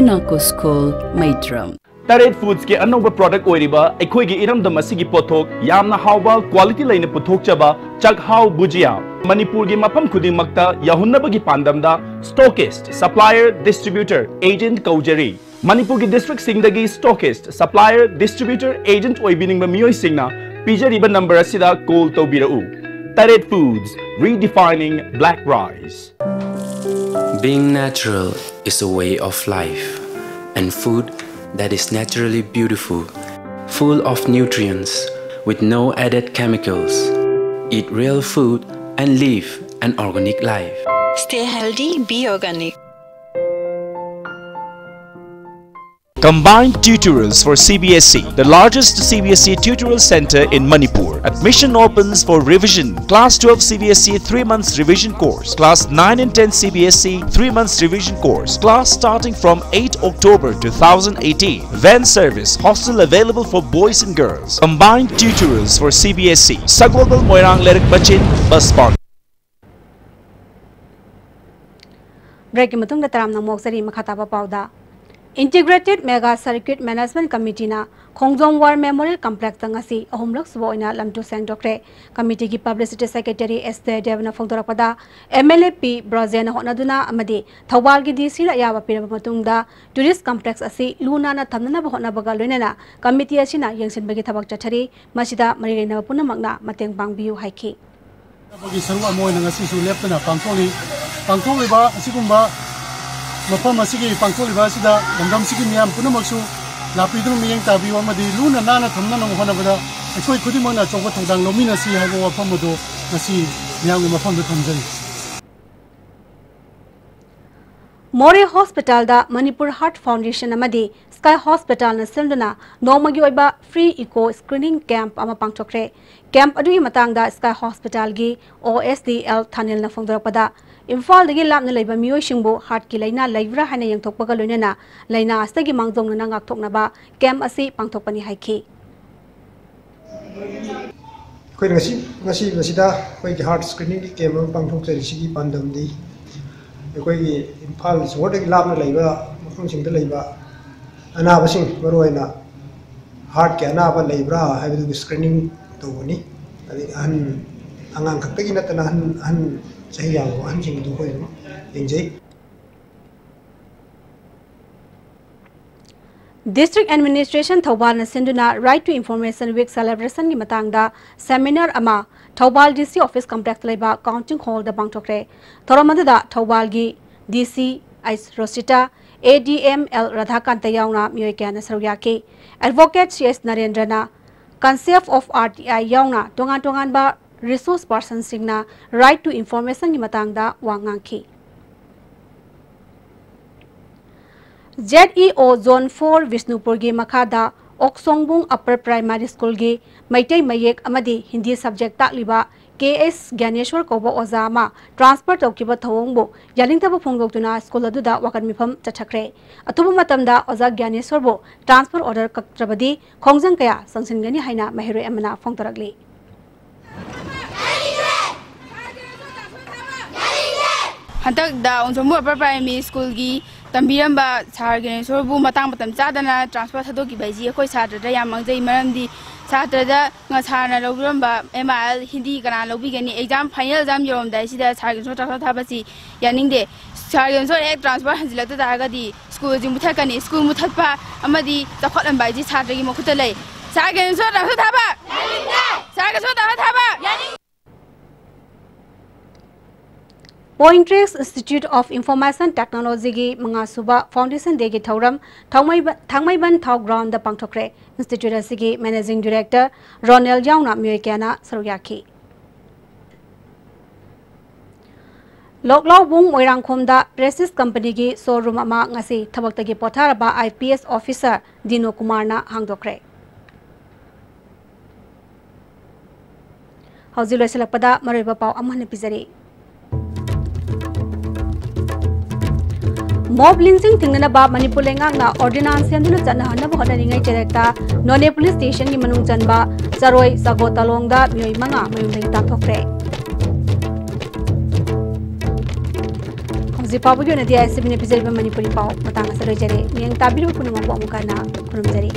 UNACO School, Maitram. ꯇꯔꯦꯠ ꯐꯨꯗꯁꯀꯤ ꯑꯅꯧꯕ product ꯑꯣꯏꯔꯤꯕ ꯑꯩꯈꯣꯏꯒꯤ ꯏꯔꯝꯗꯝ ꯑꯁꯤꯒꯤ ꯄꯣꯠꯊꯣꯛ ꯌꯥꯝꯅ ꯍꯥꯎꯕ, quality ꯂꯩꯅ ꯄꯨꯊꯣꯛꯆꯕ ꯆꯥꯛꯍꯥꯎ ꯕꯨꯖꯤꯌꯥ ꯃꯅꯤꯄꯨꯔꯒꯤ ꯃꯐꯝ ꯈꯨꯗꯤꯡꯃꯛꯇ ꯌꯧꯍꯟꯅꯕꯒꯤ ꯄꯥꯟꯗꯝꯗ ꯁ꯭ꯇꯣꯀꯤꯁꯠ, ꯁꯄ꯭ꯂꯥꯏꯌꯔ, ꯗꯤꯁꯇ꯭ꯔꯤꯕ꯭ꯌꯨꯇꯔ, ꯑꯦꯖꯦꯟꯠ ꯀꯧꯖꯔꯤ꯫ ꯃꯅꯤꯄꯨꯔꯒꯤ ꯗꯤꯁꯇ꯭ꯔꯤꯛꯁꯤꯡꯗꯒꯤ ꯁ꯭ꯇꯣꯀꯤꯁꯠ, ꯁꯄ꯭ꯂꯥꯏꯌꯔ, ꯗꯤꯁꯇ꯭ꯔꯤꯕ꯭ꯌꯨꯇꯔ, ꯑꯦꯖꯦꯟꯠ ꯑꯣꯏꯕꯤꯅꯤꯡꯕ ꯃꯤꯑꯣꯏꯁꯤꯡꯅ ꯄꯤꯖꯔꯤꯕ ꯅꯝꯕꯔ ꯑꯁꯤꯗ ꯀꯣꯜ ꯇꯧꯕꯤꯔꯛꯎ꯫ ꯇꯔꯦꯠ foods, redefining black rice. Being natural is a way of life, and food that is naturally beautiful, full of nutrients, with no added chemicals. Eat real food and live an organic life. Stay healthy, be organic. Combined Tutorials for C B S E, the largest C B S E tutorial center in Manipur. Admission opens for revision. Class twelve C B S E three months revision course. Class nine and ten C B S E three months revision course. Class starting from eight October two thousand eighteen. Van service, hostel available for boys and girls. Combined Tutorials for C B S E. Sagwagwal Moirang Lerik Bachin, bus park. Break ꯀꯤ ꯃꯇꯨꯡꯗ ꯇꯔꯥꯝꯅ ꯑꯃꯨꯛ ꯆꯔꯤ ꯃꯈꯥ ꯇꯥꯕ ꯄꯥꯎꯗ꯫ Integrated Mega Circuit Management Committee ꯅ ꯈꯣꯡꯖꯣꯝ War Memorial Complex ꯇ ꯉꯁꯤ ꯑꯍꯨꯝꯂꯛ ꯁꯨꯕ ꯑꯣꯏꯅ ꯂꯝꯇꯨ ꯁꯦꯡꯗꯣꯛꯈ꯭ꯔꯦ꯫ Committee ꯒꯤ Publicity Secretary S ꯖꯌꯗꯦꯕꯅ ꯐꯣꯡꯗꯣꯔꯛꯄꯗ, M L A ꯄꯤ ꯕ꯭ꯔꯣꯖꯦꯟꯅ ꯍꯣꯠꯅꯗꯨꯅ ꯑꯃꯗꯤ ꯊꯧꯕꯥꯜꯒꯤ D C ꯗ ꯑꯌꯥꯕ ꯄꯤꯔꯕ ꯃꯇꯨꯡꯗ tourist complex ꯑꯁꯤ ꯂꯨ ꯅꯥꯟꯅ ꯊꯝꯅꯅꯕ ꯍꯣꯠꯅꯕꯒ ꯂꯣꯏꯅꯅ committee ꯑꯁꯤꯅ ꯌꯦꯡꯁꯤꯟꯕꯒꯤ ꯊꯕꯛ ꯆꯠꯊꯔꯤ꯫ ꯃꯁꯤꯗ ꯃꯔꯤ ꯂꯩꯅꯕ ꯄꯨꯝꯅꯃꯛꯅ ꯃꯇꯦꯡ ꯄꯥꯡꯕꯤꯌꯨ ꯍꯥꯏꯈꯤ꯫ ꯒꯤ ꯁꯔꯨꯛ ꯑꯃ ꯑꯣꯏꯅ ꯉꯁꯤꯁꯨ ꯂꯦꯞꯇꯅ ꯄꯥꯡꯊꯣꯛꯂꯤ꯫ ꯄꯥꯡꯊꯣꯛꯂꯤꯕ ꯑꯁꯤꯒꯨꯝꯕ ꯃꯐꯝ ꯑꯁꯤꯒꯤ ꯄꯥꯡꯊꯣꯛꯂꯤꯕ ꯑꯁꯤꯗ ꯂꯝꯗꯝꯁꯤꯒꯤ ꯃꯤꯌꯥꯝ ꯄꯨꯝꯅꯃꯛꯁꯨ ꯂꯥꯛꯄꯤꯗꯨꯅ ꯃꯤꯠꯌꯦꯡ ꯇꯥꯕꯤꯌꯨ ꯑꯃꯗꯤ ꯂꯨꯅ ꯅꯥꯟꯅ ꯊꯝꯅꯅꯕ ꯍꯣꯠꯅꯕꯗ ꯑꯩꯈꯣꯏ ꯈꯨꯗꯤꯡꯃꯛꯅ ꯑꯆꯧꯕ ꯊꯧꯗꯥꯡ ꯂꯧꯃꯤꯟꯅꯁꯤ ꯍꯥꯏꯕ ꯋꯥꯐꯝ ꯑꯗꯨ ꯉꯁꯤ ꯃꯤꯌꯥꯝꯒꯤ ꯃꯐꯝꯗ ꯊꯝꯖꯔꯤ꯫ ꯃꯣꯔꯦ ꯍꯣꯁꯄꯤꯇꯥꯜꯗ ꯃꯅꯤꯄꯨꯔ ꯍꯥꯔꯠ ꯐꯥꯎꯟꯗꯦꯁꯟ ꯑꯃꯗꯤ ꯁ꯭ꯀꯥꯏ ꯍꯣꯁꯄꯤꯇꯥꯜꯅ ꯁꯤꯟꯗꯨꯅ ꯅꯣꯡꯃꯒꯤ ꯑꯣꯏꯕ free echo screening camp ꯑꯃ ꯄꯥꯡꯊꯣꯛꯈ꯭ꯔꯦ꯫ Camp ꯑꯗꯨꯒꯤ ꯃꯇꯥꯡꯗ ꯁ꯭ꯀꯥꯏ ꯍꯣꯁꯄꯤꯇꯥꯜꯒꯤ O S D ꯑꯦꯜ ꯊꯥꯅꯤꯜꯅ ꯐꯣꯡꯗꯣꯔꯛꯄꯗ, ꯏꯝꯐꯥꯜꯗꯒꯤ ꯂꯥꯞꯅ ꯂꯩꯕ ꯃꯤꯑꯣꯏꯁꯤꯡꯕꯨ ꯍꯥꯔꯠꯀꯤ ꯂꯥꯏꯅꯥ ꯂꯩꯕ꯭ꯔꯥ ꯍꯥꯏꯅ ꯌꯦꯡꯊꯣꯛꯄꯒ ꯂꯣꯏꯅꯅ ꯂꯥꯏꯅꯥ ꯑꯁꯤꯗꯒꯤ ꯃꯥꯡꯖꯧꯅꯅ ꯉꯥꯛꯊꯣꯛꯅꯕ camp ꯑꯁꯤ ꯄꯥꯡꯊꯣꯛꯄꯅꯤ ꯍꯥꯏꯈꯤ꯫ ꯑꯩꯈꯣꯏꯅ ꯉꯁꯤ ꯉꯁꯤ ꯃꯁꯤꯗ ꯑꯩꯈꯣꯏꯒꯤ ꯍꯥꯔꯠ ꯁ꯭ꯀ꯭ꯔꯤꯅꯤꯡꯒꯤ ꯀꯦꯝ ꯑꯃ ꯄꯥꯡꯊꯣꯛꯆꯔꯤꯁꯤꯒꯤ ꯄꯥꯟꯗꯝꯗꯤ ꯑꯩꯈꯣꯏꯒꯤ ꯏꯝꯐꯥꯜ ꯁꯍꯔꯗꯒꯤ ꯂꯥꯞꯅ ꯂꯩꯕ ꯃꯐꯝꯁꯤꯡꯗ ꯂꯩꯕ ꯑꯅꯥꯕꯁꯤꯡ, ꯃꯔꯨꯑꯣꯏꯅ ꯍꯥꯔꯠꯀꯤ ꯑꯅꯥꯕ ꯂꯩꯕ꯭ꯔꯥ ꯍꯥꯏꯕꯗꯨꯒꯤ ꯁ꯭ꯀ꯭ꯔꯤꯅꯤꯡ ꯇꯧꯕꯅꯤ꯫ ꯑꯗꯒꯤ ꯑꯍꯟ, ꯑꯉꯥꯡ ꯈꯛꯇꯒꯤ ꯅꯠꯇꯅ ꯑꯍꯟ ꯑꯍꯟ ꯆꯍꯤ ꯌꯥꯝꯂꯕ ꯑꯍꯟꯁꯤꯡꯗꯨ ꯑꯩꯈꯣꯏ ꯑꯗꯨꯝ ꯌꯦꯡꯖꯩ꯫ District Administration ꯊꯧꯕꯥꯜꯅ ꯁꯤꯟꯗꯨꯅ Right to Information Week celebration ꯒꯤ ꯃꯇꯥꯡꯗ seminar ꯑꯃ Thoubal D C office complex ꯇ ꯂꯩꯕ counting hall ꯗ ꯄꯥꯡꯊꯣꯛꯈ꯭ꯔꯦ꯫ ꯊꯧꯔꯝ ꯑꯗꯨꯗ ꯊꯧꯕꯥꯜꯒꯤ D C H Rosita, A D M L Radhakanta ꯌꯥꯎꯅ ꯃꯤꯑꯣꯏ ꯀꯌꯥꯅ ꯁꯔꯨꯛ ꯌꯥꯈꯤ꯫ Advocate C H ꯅꯔꯦꯟꯗ꯭ꯔꯅ concept of R T I ꯌꯥꯎꯅ ꯇꯣꯉꯥꯟ ꯇꯣꯉꯥꯟꯕ resource person ꯁꯤꯡꯅ Right to Information ꯒꯤ ꯃꯇꯥꯡꯗ ꯋꯥ ꯉꯥꯡꯈꯤ꯫ ꯖꯦꯠ ꯏ ꯑꯣ ꯖꯣꯟ ꯐꯣꯔ ꯕꯤꯁꯅꯨꯄꯨꯔꯒꯤ ꯃꯈꯥꯗ ꯑꯣꯛꯁꯣꯡꯕꯨꯡ ꯑꯞꯄꯔ ꯄ꯭ꯔꯥꯏꯃꯥꯔꯤ ꯁ꯭ꯀꯨꯜꯒꯤ ꯃꯩꯇꯩ ꯃꯌꯦꯛ ꯑꯃꯗꯤ ꯍꯤꯟꯗꯤ ꯁꯕꯖꯦꯛ ꯇꯥꯛꯂꯤꯕ ꯀꯦ ꯑꯦꯁ ꯒ꯭ꯌꯥꯅꯦꯁꯣꯔ ꯀꯧꯕ ꯑꯣꯖꯥ ꯑꯃ ꯇ꯭ꯔꯥꯟꯁꯐꯔ ꯇꯧꯈꯤꯕ ꯊꯧꯑꯣꯡꯕꯨ ꯌꯥꯅꯤꯡꯗꯕ ꯐꯣꯡꯗꯣꯛꯇꯨꯅ ꯁ꯭ꯀꯨꯜ ꯑꯗꯨꯗ ꯋꯥꯀꯠ ꯃꯤꯐꯝ ꯆꯠꯊꯈ꯭ꯔꯦ꯫ ꯑꯊꯨꯕ ꯃꯇꯝꯗ ꯑꯣꯖꯥ ꯒ꯭ꯌꯥꯅꯦꯁꯣꯔꯕꯨ ꯇ꯭ꯔꯥꯟꯁꯐꯔ ꯑꯣꯔꯗꯔ ꯀꯛꯇ꯭ꯔꯕꯗꯤ ꯈꯣꯡꯖꯪ ꯀꯌꯥ ꯆꯪꯁꯤꯟꯒꯅꯤ ꯍꯥꯏꯅ ꯃꯍꯩꯔꯣꯏ ꯑꯃꯅ ꯐꯣꯡꯗꯣꯔꯛꯂꯤ꯫ ꯍꯟꯗꯛꯇ ꯑꯣꯡꯖꯣꯝꯕꯨ ꯑꯄꯔ ꯄ꯭ꯔꯥꯏꯃꯔꯤ ꯁ꯭ꯀꯨꯜꯒꯤ ꯇꯝꯕꯤꯔꯝꯕ ꯁꯥꯔ ꯒ꯭ꯌꯥꯅꯦꯁꯣꯔꯕꯨ ꯃꯇꯥꯡ ꯃꯇꯝ ꯆꯥꯗꯅ ꯇ꯭ꯔꯥꯟꯁꯐꯔ ꯊꯥꯗꯣꯛꯈꯤꯕ ꯍꯥꯏꯁꯤ ꯑꯩꯈꯣꯏ ꯁꯥꯇ꯭ꯔꯗ ꯌꯥꯝ ꯃꯥꯡꯖꯩ꯫ ꯃꯔꯝꯗꯤ ꯁꯥꯇ꯭ꯔꯗ ꯉ-, ꯁꯥꯔꯅ ꯂꯧꯕꯤꯔꯝꯕ ꯑꯦꯝ ꯑꯥꯏ ꯑꯦꯜ ꯍꯤꯟꯗꯤ ꯀꯅꯥ ꯂꯧꯕꯤꯒꯅꯤ? ꯑꯦꯛꯖꯥꯝ, ꯐꯥꯏꯅꯦꯜ ꯑꯦꯛꯖꯥꯝ ꯌꯧꯔꯝꯗꯥꯏꯁꯤꯗ ꯁꯥꯔ ꯒ꯭ꯌꯥꯅꯦꯁꯣꯔ ꯇ꯭ꯔꯥꯟꯁꯐꯔ ꯊꯥꯕꯁꯤ ꯌꯥꯅꯤꯡꯗꯦ꯫ ꯁꯥꯔ ꯒ꯭ꯌꯥꯅꯦꯁꯣꯔ ꯍꯦꯛ ꯇ꯭ꯔꯥꯟꯁꯐꯔ ꯍꯟꯖꯤꯜꯂꯛꯇ ꯇꯥꯔꯒꯗꯤ ꯁ꯭ꯀꯨꯜꯁꯤ ꯃꯨꯊꯠꯀꯅꯤ꯫ ꯁ꯭ꯀꯨꯜ ꯃꯨꯊꯠꯄ ꯑꯃꯗꯤ ꯆꯥꯎꯈꯠꯍꯟꯕ ꯍꯥꯏꯁꯤ ꯁꯥꯇ꯭ꯔꯒꯤ ꯃꯈꯨꯠꯇ ꯂꯩ꯫ ꯁꯥꯔ ꯒ꯭ꯌꯥꯅꯦꯁꯣꯔ ꯇ꯭ꯔꯥꯟꯁꯐꯔ ꯊꯥꯕ! ꯁꯥꯔ ꯒ꯭ꯌꯥꯅꯦꯁꯣꯔ ꯇ꯭ꯔꯥꯟꯁꯐꯔ ꯊꯥꯕ! Pointrex Institute of Information Technologyꯒꯤ ꯃꯉꯥꯁꯨꯕ Foundation Dayꯒꯤ ꯊꯧꯔꯝ ꯊꯥꯡꯃꯩꯕ-, ꯊꯥꯡꯃꯩꯕꯟ ꯊꯥꯎ ꯒ꯭ꯔꯥꯎꯟꯗ ꯄꯥꯡꯊꯣꯛꯈ꯭ꯔꯦ꯫ ꯏꯟꯁꯇꯤꯇ꯭ꯌꯨꯠ ꯑꯁꯤꯒꯤ ꯃꯦꯅꯦꯖꯤꯡ ꯗꯤꯔꯦꯛꯇꯔ ꯔꯣꯅꯦꯜ ꯌꯥꯎꯅ ꯃꯤꯑꯣꯏ ꯀꯌꯥꯅ ꯁꯔꯨꯛ ꯌꯥꯈꯤ꯫ ꯂꯣꯛꯂꯥꯎꯕꯨꯡ ꯃꯣꯏꯔꯥꯡꯈꯣꯝꯗ ꯄ꯭ꯔꯦꯁꯤꯁ ꯀꯝꯄꯅꯤꯒꯤ ꯁꯣꯔꯨꯝ ꯑꯃ ꯉꯁꯤ ꯊꯕꯛꯇꯒꯤ ꯄꯣꯊꯥꯔꯕ ꯑꯥꯏ ꯄꯤ ꯑꯦꯁ ꯑꯣꯐꯤꯁꯥꯔ ꯗꯤꯅꯣ ꯀꯨꯃꯥꯔꯅ ꯍꯥꯡꯗꯣꯛꯈ꯭ꯔꯦ꯫ ꯍꯧꯖꯤꯛ ꯂꯣꯏꯁꯤꯜꯂꯛꯄꯗ ꯃꯔꯨꯑꯣꯏꯕ ꯄꯥꯎ ꯑꯃꯨꯛ ꯍꯟꯅ ꯄꯤꯖꯔꯤ꯫ ꯃꯣꯕ ꯂꯤꯟꯆꯤꯡ ꯊꯤꯡꯅꯅꯕ ꯃꯅꯤꯄꯨꯔ ꯂꯩꯉꯥꯛꯅ ꯑꯣꯔꯗꯤꯅꯥꯟꯁ ꯁꯦꯝꯗꯨꯅ ꯆꯠꯅꯍꯟꯅꯕ ꯍꯣꯠꯅꯔꯤꯉꯩ ꯆꯦꯔꯦꯛꯇ ꯅꯣꯅꯦ ꯄꯨꯂꯤꯁ ꯁ꯭ꯇꯦꯁꯟꯒꯤ ꯃꯅꯨꯡ ꯆꯟꯕ ꯆꯔꯣꯏ ꯆꯥꯒꯣ ꯇꯥꯂꯣꯡꯗ ꯃꯤꯑꯣꯏ ꯃꯉꯥ ꯃꯌꯨꯝꯗꯒꯤ ꯇꯥꯟꯊꯣꯛꯈ꯭ꯔꯦ꯫ ꯍꯧꯖꯤꯛ ꯐꯥꯎꯕꯒꯤ ꯑꯣꯏꯅꯗꯤ ꯑꯥꯏ ꯑꯦꯁ ꯁꯤ ꯕꯤꯅ ꯄꯤꯖꯔꯤꯕ ꯃꯅꯤꯄꯨꯔꯤ ꯄꯥꯎ ꯃꯇꯥꯡ ꯑꯁꯤꯗ ꯂꯣꯏꯖꯔꯦ꯫ ꯃꯤꯠꯌꯦꯡ ꯇꯥꯕꯤꯔꯤꯕ ꯄꯨꯝꯅꯃꯛꯄꯨ ꯑꯃꯨꯛ ꯍꯟꯅ ꯈꯨꯔꯨꯝꯖꯔꯤ꯫